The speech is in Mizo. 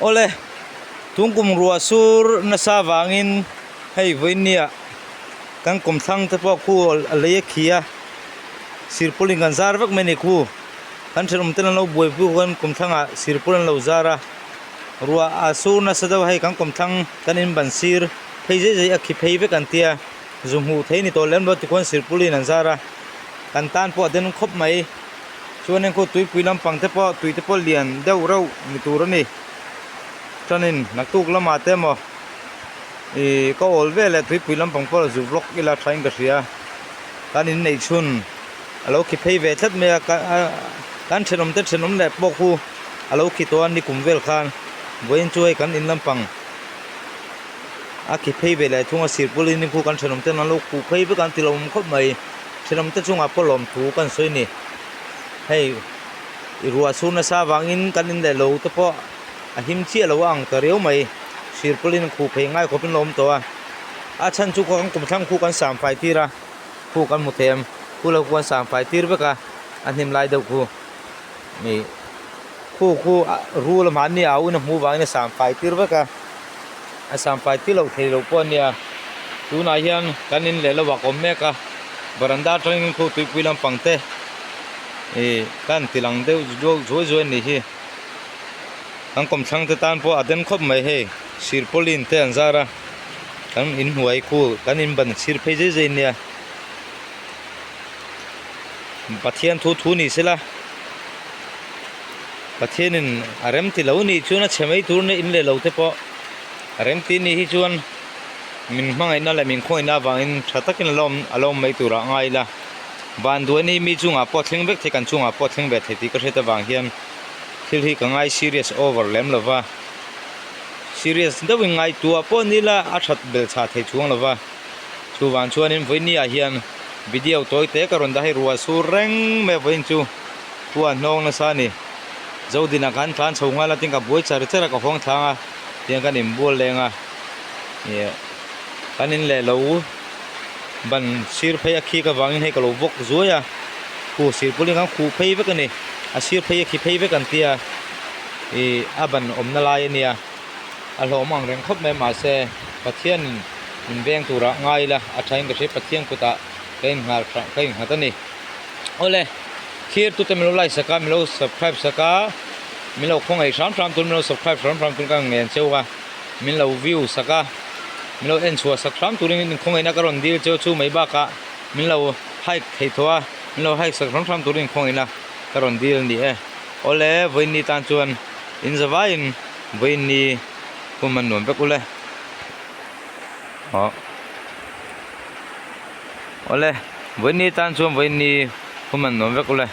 Awle, tungkum ruah sur nasa vangin hei vawinia kan kawmthlang te pawh khu a lei a khi a, sirpawlin kan zar vek mai a ni khu. Kan thenawm ten an lo buaipui khan kawmthlangah sirpawl an lo zar a, ruah a sur nasa deuh a hei kan kawmthlang kan in ban sir phei zai zai a khi phei vek an tia, zu hmuh theih a ni tawh lem lo tikhuan sirpawlin an zar a, kan tan pawh a den khawp mai. Chuanin khu tuipui lampang te pawh tui te pawh lian deuh reuh ni tur a ni. Chuanin naktuk lamah te emaw ih ka awl vel leh tuipui lampang pawh zu vlog ila thain ka hria. Kan inneih chhun a lo khi phei ve tlat mai a ka kan thenawm te thenawm leh pawh khu a lo khi tawh a nikum vel khan vawiin chu hei kan in lampang a khi phei ve leh thung a sirpawlin khu kan thenawm ten an lo khuh phei vek a an ti lo awm khawp mai. Thenawm te chungah pawh lawmthu kan sawi a ni. Hei i ruah chhur nasa vangin kan in leh lo te pawh a him chiah lo a ang ta riau mai. Sirpawlin khuh phei ngai khawpin lo awm tawh a. A chhan chu kan kum thlang khu kan sam fai tir a, khu kan hmu thei em? Khu lo khu kan sam fai tir vek a, a hnim lai deuh khu. Ih khu khu rul a mahni au in a hmuh vangin a sam fai tir vek a. A sam fai tir loh thei lo pawh a nia tunah hian kan in leh lo ah ka awm mek a varanda atangin khu tuipui lampang te ih ka han ti lang deuh zuai zuai a nih hi kan kawmthlang te tan pawh a den khawp mai hei sirpawlin te an zar a kan inhnuai khu kan in ban sir phei zai zai nia Pathian thu thu ni sela. Pathianin a rem ti lo nih chuan a chhe mai tur in leh lo te pawh a rem ti nih hi chuan min hmangaihna leh min khawngaihna avangin tha takin a lo awm a lo awm mai turah a ngai ila. Vanduai ni mi chungah pawh thleng vek thei kan chungah pawh thleng ve thei tih ka hriat avang hian thil hi ka ngai serious over lem lo va, serious deuhin ngaihtuah pawh ni ila a that bel chhah thei chuang lo va. Chuvang chuanin vawinia hian video tawi te ka rawn dah hei ruah sur reng mai a vawiin chu. Khua a hnawng nasa a ni. Zodinah khan tlan chho nghal a tin ka buai char char a ka hawng thlang a tiang kan inbual leng a ih kan in leh lo ban sir phei a khik avangin hei ka lo vawk zuai a khu sir pawlin khan khuh phei vek a ni a sir phei a khi phei vek an tia ih a ban awmna lai a nia a hlawm ang reng khawp mai mahse Pathianin min veng turah ngai ila a thain ka hria Pathian kutah ka innghat ka innghat a ni. Awle, thlir tute min lo like sak a, min lo subscribe sak a, min lo khawngaih hram hram tur, min lo subscribe hram hram tur ka ngen cheu a, min lo view sak a, min lo en chhuah sak hram turin in khawngaihna ka rawn dil cheu chu mai bakah min lo hike thei tawh a, min lo hike sak hram hram turin in khawngaihna ka rawn dil a ni e. Awle, vawiin ni tan chuan in zavaiin vawiin ni hun man nuam vek ule. Aw. Awle, vawiin ni tan chuan vawiin ni hun man nuam vek ule.